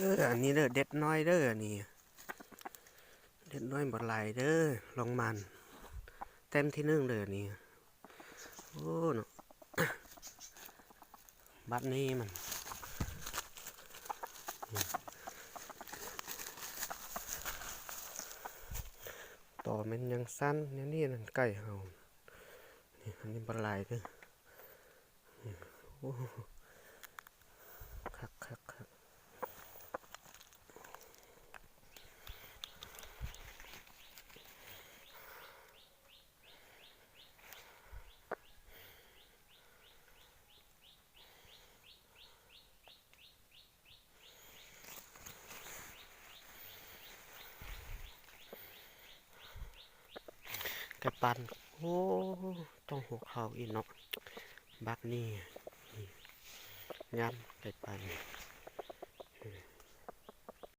ເອີ ອັນນີ້ເດີ ເດັດນ້ອຍເດີ ອັນນີ້ ເດັດນ້ອຍບໍ່ຫຼາຍເດີ ລອງໝານ ແຕ້ມທີໜຶ່ງເດີ ອັນນີ້ ໂອ້ ເນາະ ບັດນີ້ມັນ ຕໍ່ແມ່ນຍັງສັ້ນ ແນວນີ້ນັ້ນ ໄກ່ເຮົາ ນີ້ ອັນນີ້ບໍ່ຫຼາຍເດີ ໂອ້ ຄັກໆໆ ໄກ່ປັນ ໂອ້ ຕ້ອງຫົວເຂົ່າອີກເນາະ ບັດນີ້ ງາມ ໄກ່ປັນ.